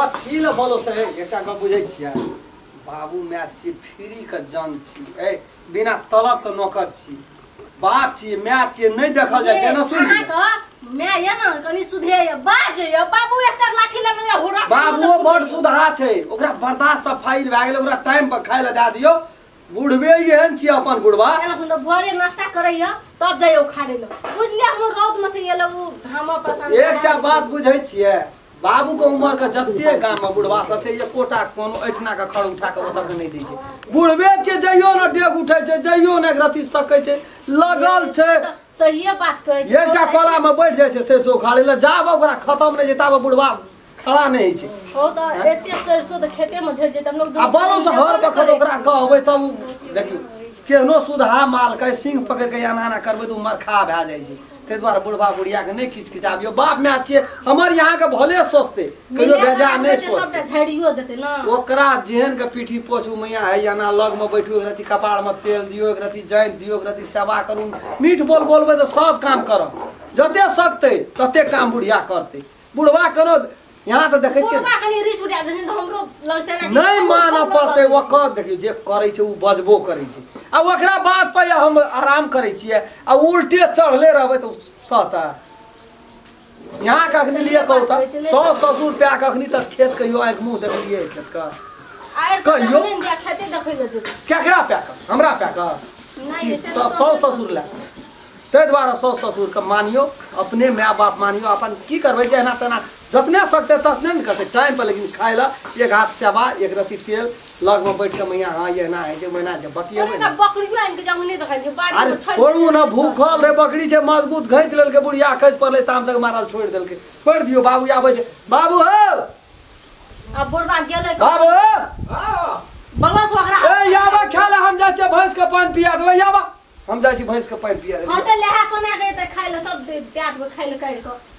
कथी ल बोलो से एकटा गप बुझै छियै बाबू my छी फ्री के जान छी ए बिना तलब के नौकर छी बाप छी my छी नहीं देखल जाइ छै ना सुन my ये ना कनी सुधे ये बाप जे ये बाबू एकटा लाठी लेने ये हुरा बाबूओ बड़ सुधा छै ओकरा बर्दाश्त से फाइल भए गेल ओकरा टाइम पर खाय ल दए दियो बुढ़बे एहन छी अपन बुढ़बा एना सुन भोरे नाश्ता करैया तब जाइयो उखाड़े ल बुझलियै हम रौद में से एलो उ घाम पसंद एकटा बात बुझै छियै बाबू के उम्र के जते गाम में बुढ़बा सब छै एकोटा कोनो ऐठना के खड़ उठा के ओतऽ के नहीं दै छै बुढ़बे छै जइयो न डेग उठै छै जइयो न एक रति सकै छै लगल छै सहिए बात कहै छै एकटा कोला में बैठ जाइ छै सरिसो उखाड़े ल जाब ओकरा खत्म नहि छै ताब बुढ़बा खड़ा नहीं छै हो त एते सरिसो त खेते में झड़ जेतै हम लोग आ बालो से हर वक्त ओकरा कहबै तब देखियौ केहनो सुधा माल के सिंह पकड़ के एना एना करबै त उ मरखा भए जाइ छै ताहि दुआरे बुढ़बा बुढ़िया के नहीं खिचखिचाबियौ बाप my छियै हमर यहाँ के भले सोचते कहियो बेजा नहीं सोचते सबटा झड़ियो देतै ना ओकरा जेहन के पीठी पोछू मैया है एना लग में बैठू एक रति कपार में तेल दियो एक रति जैन दियो एक रति सेवा करू मीठ बोल बोलबै त सब काम करब जते सकतै तते काम बुढ़िया करतै बुढ़बा करो यहाँ तो देखै छियै बुढ़बा कनी रिस उठा देथिन त हमरो लगतै ना नहीं मानऽ पड़तै ओकर देखियौ जे करै छै उ बजबो करै छै आ ओकरा बात पर हम आराम करै छियै आ उल्टे चढ़ले रहबै तऽ सहता यहाँ के अखनी लिए कहू तऽ साउस ससुर पै के अखनी तक खेत कहियो आँखि मुँह देखलियै खेत के कहियो केकरा पै के हमरा पै के साउस ससुर लए ताहि दुआरे साउस ससुर के मानियो अपने my बाप मानियो अपन की करबै जेना तेना जतने सकतै ततने ने करतै टाइम पर लेकिन खाय लए एक हाथ सेवा एक रत्ती तेल लग में बैठ के मैया हाँ एना होइ छै ओना छै बतियेबै ने अरे छोड़ू ना भूखल रे बकरी छै मजबूत घैच लेलकै बुढ़िया खसि पड़लै तामसक मारल छोड़ि देलकै छोड़ि दियौ बाबू आबै छै बाबू हौ अब बुढ़बा गेलै बाबू बलस ओकरा ए आबा खाय लए हम जाइ छियै भैंस के पानि पिया देबै आबा हम जाइ छी भैंस के पानि पिया देबै हां त लेहा सोना के त खाइ ल तब प्याज में खाइ ल काटि क